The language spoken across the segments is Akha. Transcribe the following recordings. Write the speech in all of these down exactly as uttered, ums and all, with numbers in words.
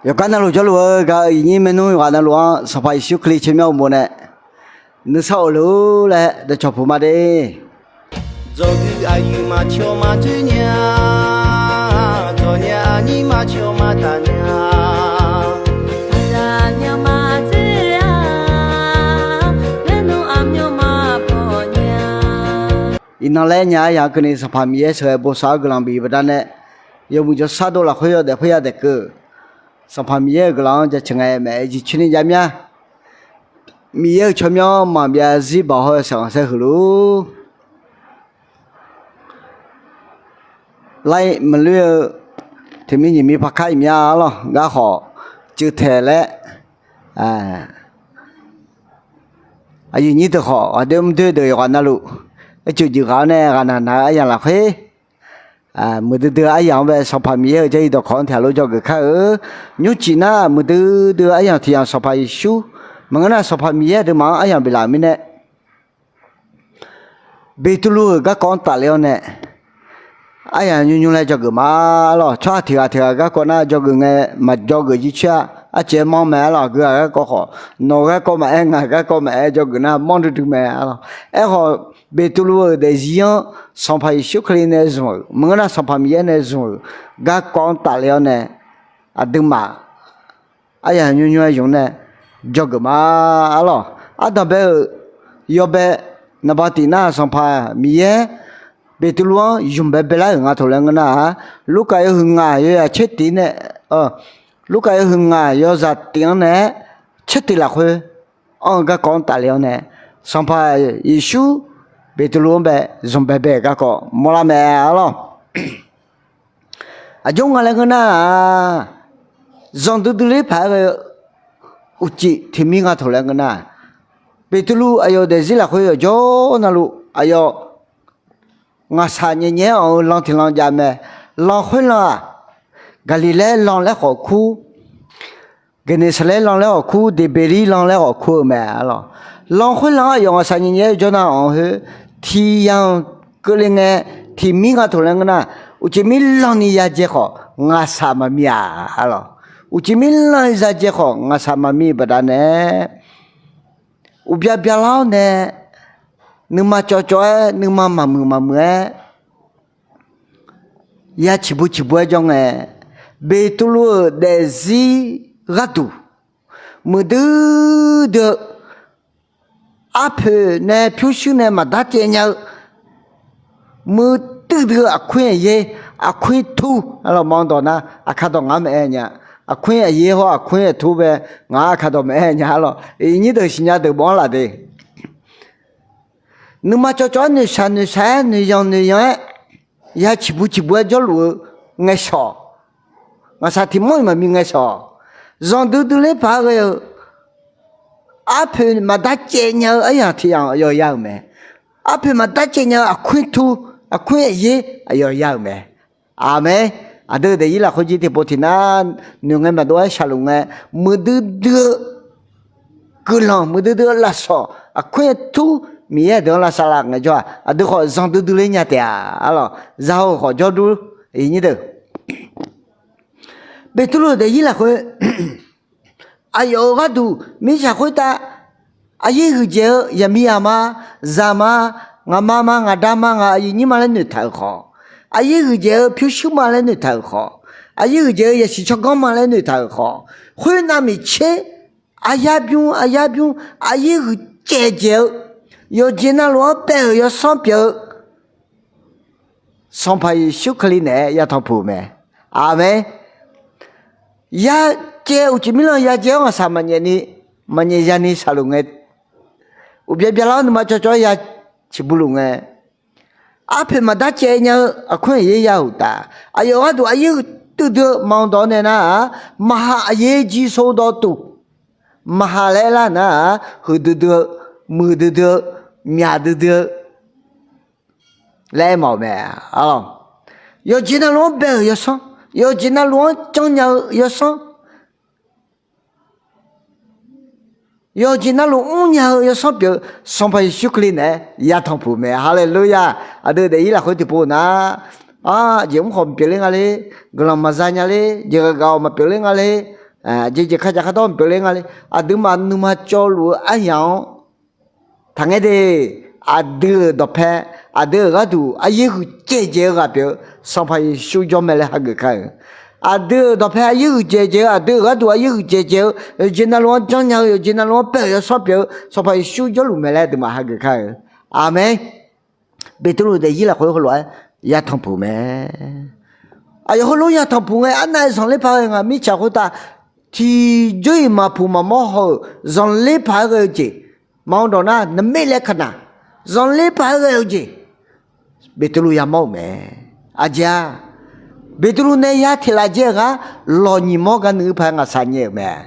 Yawqgar navluf jawrluf-eu gaq-euq aqyuif aqnyir maernmr yawqghaq navluf-anr Sanqpaq Yeqsur Kali tsawrmyanr uqmov nae nuisar of luf-ur laer dawqcawq puq ma de. Dzawqgui aqyuif maqcawq maqdzoer nya, dzawqnya aqnyir maqcawq maqtaf nya, aqyuif aqnyir maqdzoer-a, maernmr aqmyan maqbaw nya. Iqnan laer nya aryaq-anr keuvni Sanqpaq Miqyaer sheuqghae bosav-awr guiqlanq bif baqdanae, yawmuiq jawrshar dov lafkhoer yawdaef khoerya daef keuv-eu Sanqpaq Miqyaer-euq guiqlanq-anr jaceuq ngae maeq-aer jircoer ni jav mya. Miqyaer-euq tsawrmyanr maqbyav zarzir baoq hawr-eu saeqghanq saer huiq luf-ur. Laer maqloer-eu teumirnae nyiq mir par kar-iq mya-a lawr. Garkhawf cuiv taeq laer, aqyuif aqnyir deuq khawf ghaqdoer mrdoer deuq yawqghaq navluf, aercuif juif ghaq-awr nae ghaqnaq naq-eu aryamq lafkhoer, muiqdui dui-eu aryamq-anr bae Sanqpaq Miqyaer-euq jarlif dawqkawq-anr tiq ghaq lof dzawgeuf kar-eu. Nymrcif nar muiqdui dui-eu aryamq tiq yamq Sanqpaq Yeqsur, maqngeur nar Sanqpaq Miqyaer aqduimaf-anr aryamq biflaf-euq mirnae, Beqtuvluv-euq garkawv-anr tafle-awr nae, aryamq nymr nymr laer dzawgeuf ma lawq. Tsawrhaq tiq ghaq tiq ghaq garkawv nar dzawgeuf ngae, maqdzawgeuf jircoer-a. Arcaev-aer manr mae-a lawq. Aqgeu ghaq garkawv khawf, nawq-euq garkawv maqaer, ngaq-euq garkawv maqaer dzawgeuf nar manr duidui mae-a lawq. Aerkhawf, Beqtuvluv-euq daefzir-anr Sanqpaq Yeqsur Kali nae zmq-euq, maqngeur nar Sanqpaq Miqyaer nae zmq-euq garkawv-anr tafle-awr nae, aqduimaf aryamq nymr nymr-aer ymq nae dzawgeuf ma-a lawq. Ardanq bae-euq yawbae naqba tiq nar Sanqpaq Miqyaer Beqtuvluv-anr ymq bae baelar-euq nga taq laer ngeur nar-aq, Lurkaf yawhuiq ngaq yawzaq tser tiq nae, Lurkaf yawhuiq ngaq yawzaq tiq-anr naeq-aer tser tiq lafkhoer anr-eu garkawv-anr tafle-awr nae, Sanqpaq Yeqsur Beqtuvluv-anr bae zmq bae bae-euq garkawv mawrlar mae-a lawq. Aqjox nga laer ngeur nar-aq, zanqdui dui ler paq-aer ghae-eu uqcif tiq mir nga taq laer ngeur nar-aq, Beqtuvluv aqyawf-euq daefzir lafkhoer yawqjawr navluf aqyawf ngaqshaq nyaef nyaef-aer anq-eu lan tiq lan jav mae. Lan khoer lan-aq, Gaqliqlaer lan laer khawf kur, Gaqneqsaqlaer lan laer khawf kur, Deqbeqlir lan laer khawf kur-eu mae-a lawq. Lan khoer lan-anr aqyawf ngaqshaq nyaef nyaef-aer jawr nar anq-eu khoer, tiq yamq keuvle ngae, tiq mir nga taq laer ngeur nar, uqcif mir lan ni ya dzae khawf ngaqshaq maqmir-a lawq. Uqcif mir lan ya dzae khawf ngaqshaq maqmir-eu baqdanae, uqbya byalar-awr nae, nuima cawv cawv-aer, nuima maqmuiq maqmuiq-aer, ya ciqbu ciqbu-aer jawr ngae, Beqtuvluv-euq daefzir gharduq muiqdui dui-eu arpoeq nae pyurshuir nae maqdar caev nya-eu muiqdui dui-eu aqkuir aqyaer, aqkuir tur, arlawq manq dawq nar aqkar dawq ngaq-anr maqaer nya. Aqkuir aqyaer hawr aqkuir aqtur bae ngaq-anr aqkar dawq maqaer nya-a lawq. Iqnyir deuq siqnya deuq bof-anr laf de. Nuima cawv cawv-aer noeqshaq noeqshaq-aer noeqyanq noeqyanq-aer ya ciqbu ciqbu-aer jawrluf-eu ngaeshawq, ngaqshaq tiq mawr-iq maqmi ngaeshawq, zanqdui dui ler paq-aer ghae-eu arpoeq maqdar caev nya-eu aryamq tiq yamq aqyawf ya-euq mae. Arpoeq maqdar caev nya-eu aqkuir tur, aqkuir aqyaer aqyawf ya-euq mae. Aqmeq. Aqdui daefzir lafkhoer jir tiqpov tiqnar noeq ngae maqdov-aer shaqluf ngae, muiqdui dui-eu guiqlanq, muiqdui dui-eu lafsawq, aqkuir aqtur Miqyaer aqdui-anr lavsav lav ngaejawr-aq, aqdui khawf zanqdui dui ler nya taef-a. Arlawq za-eu khawf jawrdur, iqnyir deuq. Beqtuvluv-euq daefzir lafkhoer aqyawf-euq gharduq mirtsaq khoertav aqyaer huiqdzaeq-eu yaqmiqzaq ma, zaq ma, ngaqma ma, ngaqda ma, ngaq aqyuif nyir ma laer noeqtaq-euq khawf, aqyaer huiqdzaeq-eu pyurshuir ma laer noeqtaq-euq khawf, aqyaer huiqdzaeq-eu yasiq tsawrganr ma laer noeqtaq-euq khawf, khoernav miqtser aqyar bymr aqyar bymr aqyaer huiqdzaeq dzaeq-eu yawqjeq navluf-anr bae-euq yawsanr pyeuf-eu Sanqpaq Yeqsur Kali naeq-aer yatanq puq-euq mae. Aqmeq. Ya caev uqcif mirlanq ya dzae-awr ngaqshaq maqnyaef ni, maqnyaef yani shaqluf ngae, uqbya byalar-awr nuima cawv cawv-aer ya ciqbu luf ngae, arpoeq maqdar caev nya-eu aqkuir aqyaer ya-euq uqtaf, aqyawf gharduq aqyaer huiqdui dui-eu manq dawq-anr nae nar-aq, maqhaq aqyaer jir sor dawv tuq, maqhaq laer aerlar nar-aq, huiqdui dui-eu, muiqdui dui-eu, myaqdui dui-eu laer aermawf-euq mae. Arlawq, yawqjeq navluf-anr bae-euq yawsanr, yawqjeq navluf-anr janrnya-eu yawsanr, yawqjeq navluf mrnya-eu yawsanr pyeuf-eu Sanqpaq Yeqsur Kali naeq-aer yatanq puq mae. Haleluya! Aqdui daefzir lafkhoer tiqpov nar, aqjeq mr khawf maqpyeuf ler nga ler, guiqlanq maqza nya ler, jeqghaq gaq-awq maqpyeuf ler nga ler, jeqjeq kharjaf khardawr pyeufler nga le. Aqduimaf nuima cawvluf-eu aryaq-anr taqngaer de. Aqdui-euq dawqpae, aqdui-euq gharduq aryaer huiq dzaeqdzaeq-eu ghaq pyeuf-eu Sanqpaq Yeqsur jawr mae laer hageuf kar-euq. Aqdui-euq dawqpae aryaer huiq dzaeqdzaeq-eu, aqdui-euq gharduq aryaer huiq dzaeqdzaeq-eu, yawqjeq navluf-anr janrnya-eu, yawqjeq navluf-anr bae-euq yawsanr pyeuf-eu Sanqpaq Yeqsur jawrluf mae laer aqduimaf hageuf kar-euq. Aqmeq. Beqtuvluv daefzir lafkhoer heulof-aer yatanq puq mae. Aqyawf heulof-aer yatanq puq ngae, arnav-eu zanqler paq ghae ngaq mirtsaq khoertav tiqjawr-iq maqpuq maqmawr haw-euq zanqler paq-aer ghae-eu jeq, maqanr dawq nar naqmer laer kaqnaq, zanqler paq-aer ghae-eu jeq, Beqtuvluv yamawr-euq mae. Aqjeq-aq, Beqtuvluv nae ya teq laf jae-eu gar lawqnyiq mawr ga nuiv-eu paq-aer ngaqshaq nyaef-euq mae.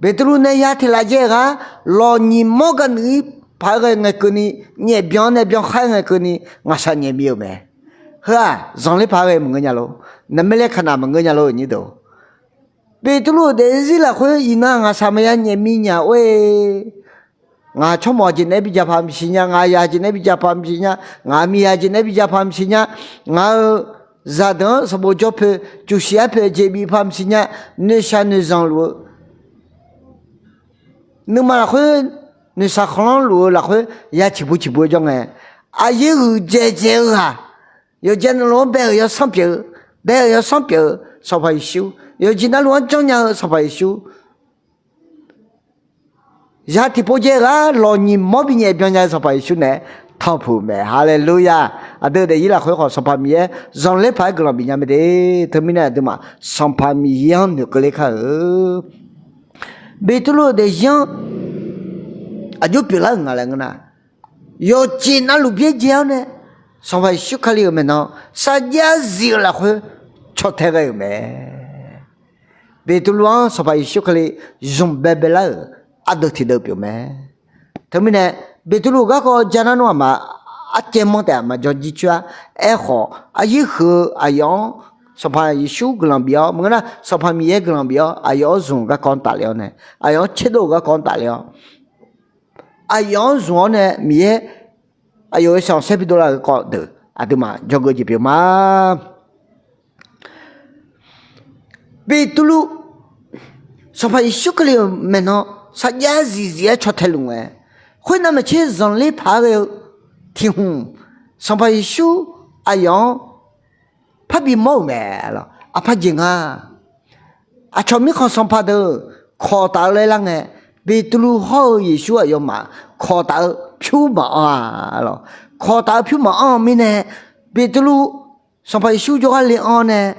Beqtuvluv nae ya teq laf jae-eu gar lawqnyiq mawr ga nuiv-ir paq-aer ghae ngae keuvni, nyaef byan nae byan khar-aer ngae keuvni ngaqshaq nyaef mir-euq mae. Heu-aq zanqler paq-aer ghae maqngeur nya lor. Naqmer laer kaqnaq maqngeur nya lor nyir deuq. Beqtuvluv-euq daefzir lafkhoer iqnan ngaqshaq maqya nyaef mir nya or-e. Ngaq tsawrmawq jeq naeq-aer bijav paq maqsiq nya, ngaq yaq jeq naeq-aer bijav paq maqsiq nya, ngaq miqyaq jeq naeq-aer bijav paq maqsiq nya, ngaq-euq zaqdeuq-anr sanqbof jawr poeq, cufsiq-aer poeq jeq bif paq maqsiq nya, noeqshaq noeqzanq luf-eu nuima lafkhoer, noeqshaq khanqlanr luf-eu lafkhoer ya ciqbu ciqbu-eu jawr ngae, aryaer huiq dzaeqdzaeq-eu ghaq, yawqjeq navluf-anr bae-euq yawsanr pyeuf-eu, bae-euq yawsanr pyeuf-eu Sanqpaq Yeqsur, yawqjeq navluf-anr janrnya-eu Sanqpaq Yeqsur, ya tiqpov jae-eu gar lawqnyiq mawr binyaef byan nya-eu Sanqpaq Yeqsur naeq-aer tanqpuq mae. Haleluya! Aqdui-euq daefzir lafkhoer khawf Sanqpaq Miqyaer zanqler paq-aer guiqlanq bifnya mae de. Teumirnae aqduimaf Sanqpaq Miqyaer-anr noeqkeuv ler kar-eu. Beqtuvluv-euq daefzir-anr aqjox pyeuflar-euq nga laer ngeur nar, yawqjeq navluf byaerdzae-awr nae Sanqpaq Yeqsur Kali-euq maeqnan sarjax zif-eu lafkhoer caw tae ghae-euq mae. Beqtuvluv-anr Sanqpaq Yeqsur Kali zmq baebae lar-euq ardeuv tiqdeuv pyeuf mae. Teumirnae Beqtuvluv-euq garkawv ja nar nmr aqma arcaev manr taef aqma jawr jircoer-ar. Aerkhawf aryaer huiq-eu aqyawf-anr Sanqpaq Yeqsur guiqlanq bif-awr maqngeur nar Sanqpaq Miqyaer guiqlanq bif-awr aqyawf-anr zmq-euq garkawv-anr tafler-awr nae, aqyawf-anr tserdov-euq garkawv-anr tafler-awr aqyawf-anr zmq-awr nae Miqyaer aqyawf-euq sanqsaer bidov lar-euq garkawv deuq aqduimaf jawrgeuf jeq pyeuf ma. Beqtuvluv Sanqpaq Yeqsur Kali-euq maeqnan sarjax zif zif-aer caw tae luf ngae, khoernav maeqtser zanqler paq-aer ghae-eu tiq hmq Sanqpaq Yeqsur aqyawf-anr parbi mawr-euq mae lawq. Aqpar jeq nga. Aqcawq mirkhanq sanqpaq deuq kawq taf-eu laer lar ngae, Beqtuvluv hawr-eu Yeqsur aqyawfmaf kawq taf-eu pyur maqanr-a lawq. Kawq taf-eu pyur maqanr-eu mirnae, Beqtuvluv Sanqpaq Yeqsur jawrgar le anr nae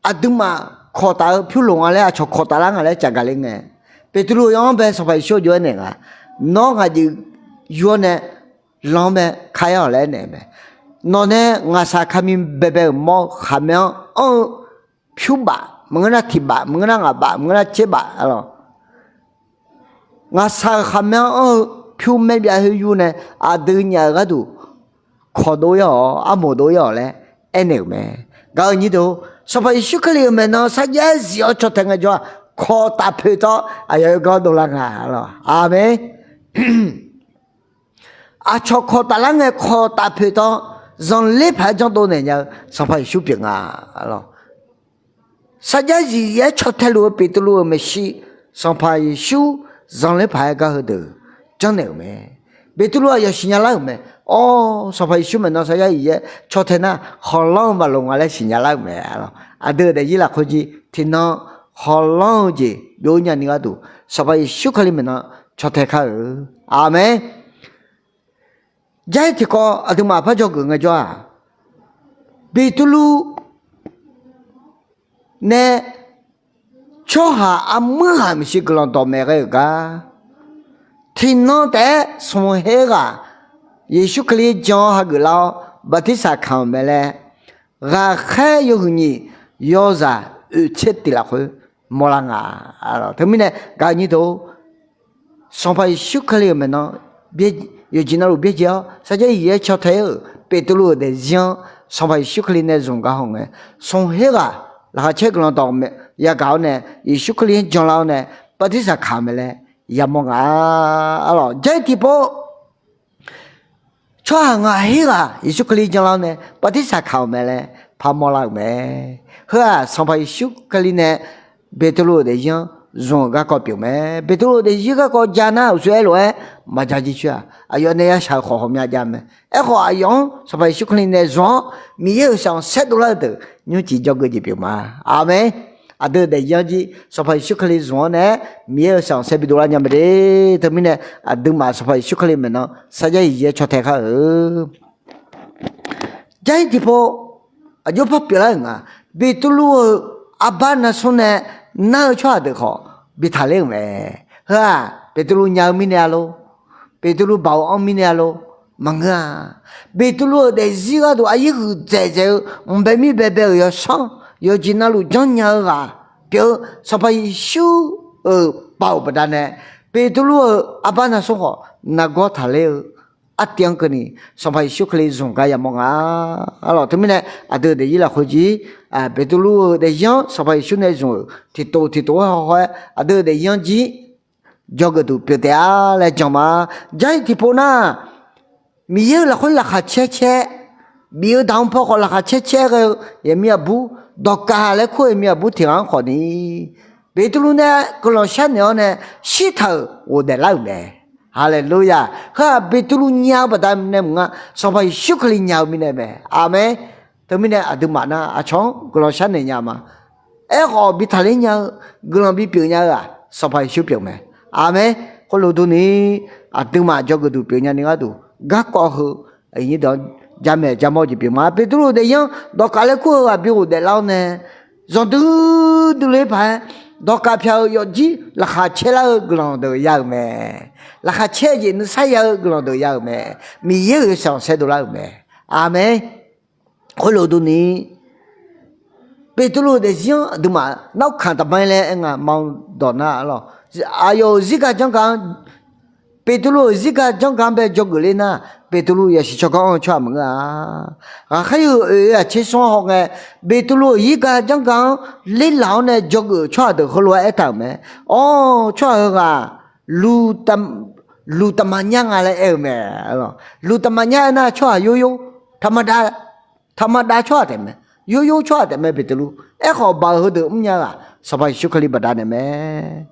aqduimaf kawq taf-eu pyur loq nga laer, aqcawq kawq taf lar nga laer caf gaq ler ngae, Beqtuvluv yawf-anr bae Sanqpaq Yeqsur aqjox-aer naeq nga, nawr ngaq jeq yur-awr nae lanr mae ka-aer-awq laer aernaeq-eu mae. Nawq nae ngaqshaq kami baebae-euq mawr-eu khaqmae-anr anr-eu pyur baf maqngeur nar tiq baf maqngeur nar ngaq baf maqngeur nar tser baf-a lawq. Ngaqshaq-euq khaqmae-anr anr-eu pyur maer byav khoer yur nae aqdui nyaf-euq gharduq kawq dov-ir-awq, armoq dov-ir-awq laer aernaeq-euq mae. Gaq-eu nyir deuq, Sanqpaq Yeqsur Kali-euq maeqnan sarjax zif-awr caw tae ngaejawr-aq, kawq taf poeq tawr aqyawf-euq gar dovlar nga lawq. Aqmeq. Aqcawq kawq taf lar ngae kawq taf poeq tawr zanqler paq-aer janrdov naeq nya-eu Sanqpaq Yeqsur pyeuf nga lawq. Sarjax zif zif-aer caw tae luf-eu Beqtuvluv-euq maeqshi, Sanqpaq Yeqsur zanqler paq-aer gar heudeuq janrnaeq-euq mae. Beqtuvluv aqyawf siqnya lar-euq mae. Awr, Sanqpaq Yeqsur maeqnan sarjax zif zif-aer caw tae nar, hawqlanr-eu maqloq nga laer siqnya lar-euq mae. Aqdui-euq daefzir lafkhoer jir tiqnan hawqlanr-eu jeq byov-ir nyani gharduq, Sanqpaq Yeqsur Kali maeqnan caw tae kar-euq. Aqmeq. Jar-ir tiqkawv aqduimaf par dzawgeuf ngaejawr-aq, Beqtuvluv nae tsawrhaq armur ghaq maeqshi guiqlanq dawqmaeq ghae-euq gar, tiqnan taef-aer smq her ghaq Yeqsur Kali jan-awr hageuf lar-awr bartirsaq kamq-euq mae laer, ghaqkhaer yawhuiq nyiq yawzaq oeq tser tiq lafkhoer mawrlar nga. Teumirnae gaq-eu nyir deuq, Sanqpaq Yeqsur Kali-euq maeqnan yawqjeq navluf byaerdzae-awr sarjax zif zif-aer caw tae-euq Beqtuvluv-euq daefzir-anr Sanqpaq Yeqsur Kali nae zmq gar haw ngae, smq her ghaq laqkhaq caer guiqlanq dawq yagaq-awr nae Yeqsur Kali-anr janlar-awr nae bartirsaq kamq-euq mae laer yamawr nga. Arlawq jar-ir tiqpov tsawrhaq ngaq her ghaq Yeqsur Kali janlar-awr nae bartirsaq kamq-euq mae laer parmawr lar-euq mae. Heu-aq, Sanqpaq Yeqsur Kali nae Beqtuvluv-euq daefzir-anr zmq-euq garkawv pyeuf mae. Beqtuvluv-euq daefzir garkawv ja nar, uqshoe aerlof-aer maqja jircoer-a. Aqyawf nae yashaq-euq khawf ghawqmya jav mae. Aerkhawf, aqyawf-anr Sanqpaq Yeqsur Kali nae zmq-awr, Miqyaer-euq shaq-anr saerdov lar-eu deuq nymrcif dzawgeuf jeq pyeuf ma. Aqmeq. Aqdui-euq daefzir-anr jir Sanqpaq Yeqsur Kali zmq-awr nae, Miqyaer-euq shaq-anr saer bidov lar nya mae de. Teumirnae, aqduimaf Sanqpaq Yeqsur Kali maeqnan sarjax zifzif-aer caw tae kar-euq. Jarlif tiqpov, aqjox par pyeuflar-euq nga. Beqtuvluv-euq arbar narsmr nae nar-eu tsawrhaq deuq khawf bi taqler-euq mae. Heu-aq, Beqtuvluv nya-eu mirnae-a lor, Beqtuvluv baoq-eu anr mirnae-a lor, maqngeur-a. Beqtuvluv-euq daefzir gharduq aqyir huiqdzaeq dzaeq-eu, mqbae mir baebae-euq yawsanr, yawqjeq navluf janrnya-eu ghaq pyeuf-eu Sanqpaq Yeqsur-euq baoq baqdanae, Beqtuvluv-euq arbar narsmr khawf nargawr taqler-eu artiv-anr keuvni, Sanqpaq Yeqsur Kali zmq gar yamawr nga. Arlawq, teumirnae aqdui-euq daefzir lafkhoer jir, Beqtuvluv-euq daefzir-anr Sanqpaq Yeqsur nae zmq-euq tiqtov tiqtov-aer hawhaw-aer, aqdui-euq daefzir-anr jir dzawgeuf duq pyeuf taef-a laer jan ma. Jarlif tiqpov nar, Miqyaer-euq lafkhoer laqkhaq caer caer, bif-eu daq-anr paw khawf laqkhaq caer caer ghae-eu yaqmir aqbur, Dawqkaq laer kur-eu yaqmir aqbur tiq ghaq-anr khawfni, Beqtuvluv nae guiqlanq sharnoeq-awr nae shirtaq-euq ghofdaef lar-euq mae. Haleluya! Heu-aq, Beqtuvluv nya-eu baqdanae maqnga, Sanqpaq Yeqsur Kali nya-eu mirnae mae. Aqmeq. Teumirnae aqduimaf nar aqcawq-anr guiqlanq sharnoeq nya ma. Aerkhawf bi taqler nya-eu, guiqlanq bipyeuf nya-eu-aq, Sanqpaq Yeqsur pyeuf mae. Aqmeq. Khoerlof durni, aqduimaf dzawgeuf duq pyeuf nyani gharduq garkawv heu jamaeq jamawr-eu jeq pyeuf ma. Beqtuvluv-euq daefzir-anr Dawqkaq laer kur-eu ghaq bi ghofdaef lar-awr nae, zanqdui dui ler paq-aer, Dawqkaq pyaq-euq yawfjir laqkhaq caer lar-eu guiqlanq deuq ya-euq mae. Laqkhaq caer-eu jeq nuisar ya-eu guiqlanq deuq ya-euq mae. Miqyaer-euq yawshaef-anr saerdov lar-euq mae. Aqmeq. Khoerlof durni, Beqtuvluv-euq daefzir-anr aqduimaf narhaq kaq taqbanr laer aer nga, ma dawq nar arlawq. Aqyawf-euq zirga janrgaq-anr, Beqtuvluv-euq zirga janrgaq-anr bae dzawgeuf ler nar, Beqtuvluv yasiq tsawrganr anr-eu tsawrhaq maqngeur-a. Ghaqkhaer yawq oeq-eu aqtser smr-anr haw ngae, Beqtuvluv-euq zirga janrgaq-anr lerlaq-awr nae dzawgeuf-euq tsawrhaq deuq heulof-aer aertaq-euq mae. Awr, tsawrhaq heughaq luqtaf maqnyar nga laer aer-eu mae. Luqtaf maqnyar aernar, tsawrhaq yoyar, taqmaqdav, taqmaqdav tsawrhaq taef mae. Yoyar tsawrhaq taef mae Beqtuvluv. Aerkhawf, baoq-eu heudeuq mrnya ghaq Sanqpaq Yeqsur Kali baqdanae mae.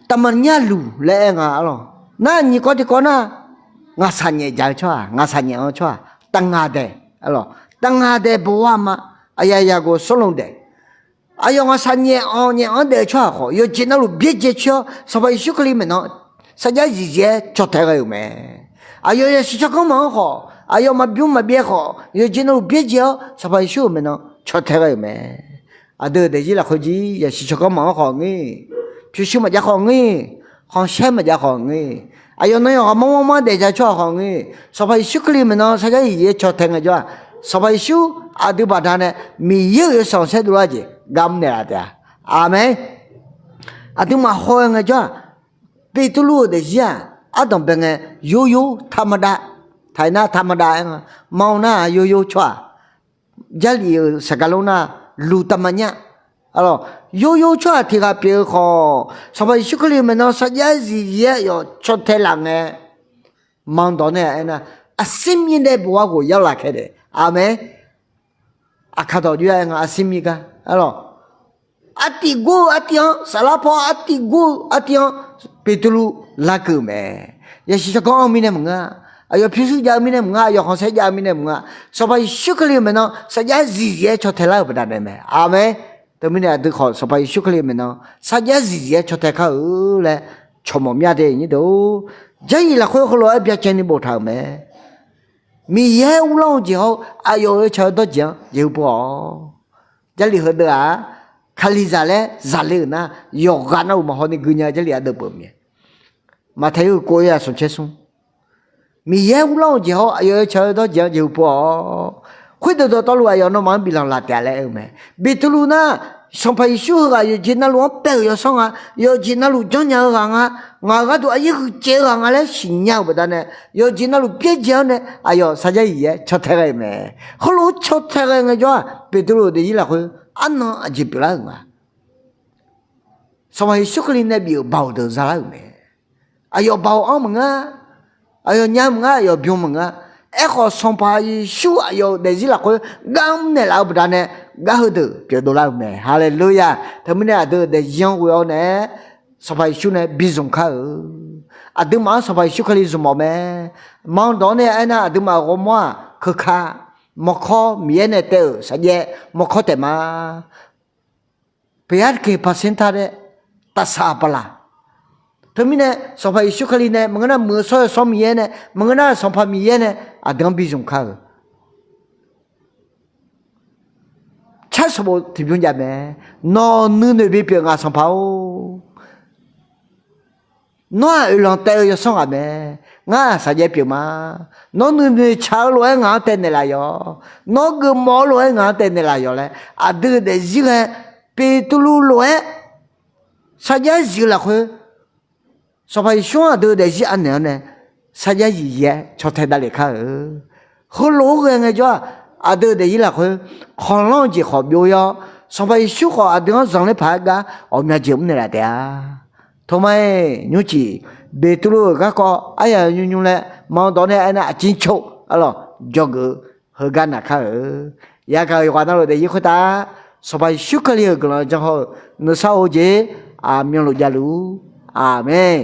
Taqmaqnyar luq laer aer nga arlawq. Nar nyiq kawv tiqkawv nar, ngaqshaq nyaef jaq-eu tsawrhaq, ngaqshaq nyaef-anr tsawrhaq, taqngaq daeq, taqngaq daeq bowa ma, aqyaq yaqgoq sorlmq daeq. Aqyawf ngaqshaq nyaef-anr nyaef-anr daef-eu tsawrhaq khawf, yawqjeq navluf byaerdzae coer-awr Sanqpaq Yeqsur Kali maeqnan sarjax zifzif-aer caw tae ghae-euq mae. Aqyawf yasiq tsawrganr maqanr khawf, aqyawf maqbymr maqbyaer khawf, yawqjeq navluf byaerdzae-awr Sanqpaq Yeqsur-euq maeqnan caw tae ghae-euq mae. Aqdui-euq daefzir lafkhoer jir yasiq tsawrganr maqanr khawf ngeur, pyurshuir maqjav khawf ngeur, khanqsaer maqjav khawf ngeur, aqyawf nan yawqghaq manrmanr manr daef ja tsawrhaq khawf ngeur, Sanqpaq Yeqsur Kali maeqnan sarjax zifzif-aer caw tae ngaejawr-aq, Sanqpaq Yeqsur aqdui baqdanae Miqyaer-euq yawshaef-anr saerdov lar-eu jeq gar mr naeqlaf taef-a. Aqmeq. Aqduimaf haw-aer ngaejawr-aq, Beqtuvluv-euq daefzir-aq, ardanq bae ngae, yoyar taqmaqdav, taq-ir nar taqmaqdav aer nga, ma-eu nar-aq yoyar tsawrhaq, Jarlif-euq saqgaq lor nar, luq taqmaqnyar. Arlawq, yoyar tsawrhaq tiq ghaq pyeuf-eu khawf, Sanqpaq Yeqsur Kali-euq maeqnan sarjax zifzif-aer yawf caw tae laf ngae, mandawq nae aernar, aqsir mir nae bof-awr ghof yar laf kae daef. Aqmeq. Aqkaq dawq jov-aer nga, aqsir mir gar. Arlawq, artiv gor-eu artiv-anr, saflar paw artiv gor-eu artiv-anr, Beqtuvluv larkeuv-euq mae. Yasiq tsawrganr anr-eu mirnae maqngeur-a. Aqyawf pyurshuir jav-eu mirnae maqngeur-a. Aqyawf khanqsaer jav-eu mirnae maqngeur-a. Sanqpaq Yeqsur Kali-euq maeqnan sarjax zifzif-aer caw tae lar-euq baqdanae mae. Aqmeq. Teumirnae aqdui khawf Sanqpaq Yeqsur Kali-euq maeqnan sarjax zifzif-aer caw tae kar-eu laer cawq mawf mya de nyir deuq. Jarlif lafkhoer heulof-aer byacaevni boftaq-euq mae. Miqyaer uvlanr-eu jeq hawr-eu aqyawf oeqtaq-eu dawrjeq-anr jeqhu pov-awq. Jarlif heudeuv-aq, Kalizaq laer zaqle-euq nar, yawqghaq navluf maqhaw ni gui nya-eu Jarlif ardeuv peuq-eu mae. Maqtaeq-eu kov-ir-aq smq caer smr. Miqyaer uvlanr-eu jeq hawr-eu aqyawf oeqtaq-eu dawrjeq-anr jeqhu pov-awq. Khoerdeuq dawqtawvluf aqyawf nawmaf-anr biflanq laf taef-a laer aer-eu mae. Beqtuvluv nar, Sanqpaq Yeqsur heughaq yawqjeq navluf-anr paer-euq yawsanr nga, yawqjeq navluf janrnya-eu ghaq nga, ngaq-euq gharduq aqyir huiqdzaeq-eu ghaq nga laer siqnya-euq baqdanae, yawqjeq navluf byaerdzae-awr nae aqyawf sarjax zifzif-aer caw tae ghae-euq mae. Heulof-aer caw tae ghae ngaejawr-aq, Beqtuvluv-euq daefzir lafkhoer arnan aqjeq pyeuflar-euq nga. Sanqpaq Yeqsur Kali nae bif-euq baoq deuq zalar-euq mae. Aqyawf baoq anr maqngeur-a, aqyawf nya maqngeur, aqyawf bym maqngeur-a. Aerkhawf, Sanqpaq Yeqsur aqyawf-euq daefzir lafkhoer gar mrnaeq laf-eu baqdanae, gar heudeuq pyeuf dovlar-euq mae. Haleluya! Teumirnae aqdui-euq daefzir-anr ghoe-awr nae, Sanqpaq Yeqsur nae bi zmq kar-euq. Aqduimaf-anr Sanqpaq Yeqsur Kali zmq mawf mae. Manq dawq-anr nae aernar, aqduimaf-euq ghawrmawr-aq, keuka, mawrkawr, Miqyaer nae taev-euq sarjaev mawrkawr taefma. Paqyar tiqkeq paqser tar dae tafsaq paqlaq. Teumirnae, Sanqpaq Yeqsur Kali nae maqngeur nar, muiq-eu shawr-eu yawsanr Miqyaer nae, maqngeur nar, Sanqpaq Miqyaer nae aqdui-anr bi zmq kar-euq. Car sanqbof tiqbymr jav mae. Nawq nuinoeq bipyeuf ngaq Sanqpaq-or, nawr-aq oeqlanq taev-eu yawsanr ghaq mae. Ngar-aq sarjaev pyeuf ma. Nawr nuinoeq tsaq-eu lof-aer ngaq-anr taev naeqlaf yawq. Nawr geufmawf-eu lof-aer ngaq-anr taev naeqlaf yawq laer, aqdui-euq daefzir ghae, Beqtuvluv lof-aer sarjax zif-eu lafkhoer, Sanqpaq Yeqsur-anr aqdui-euq daefzir anaeq-anr nae sarjax zif zif-aer caw tae davlef kar-euq. Heulof-aer ghae ngaejawr-aq, aqdui-euq daefzir lafkhoer khanqlanr-eu jeq khawf byov-ir-awr, Sanqpaq Yeqsur khawf aqdui-anr zanqler paq-aer gar ghawqmya jeq mrnaeq laf taef-a. Toma-iq nymrcif, Beqtuvluv-euq garkawv aryaq nymr nymr laer manq dawq nae aernar, aqcir coq arlawq jawrgeuf-eu heugar naq kar-euq. Yagaq-euq yawqghaq navluf daefzir khoertav Sanqpaq Yeqsur Kali-euq guiqlanq janr haw-eu nuisar of-eu jeq aqmyanluf javluf-ur. Aqmeq.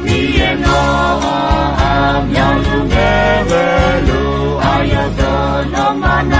Miqyaer nawr-aq, aqmyanluf ngae ghaeluf aqyawf deuq nawmaf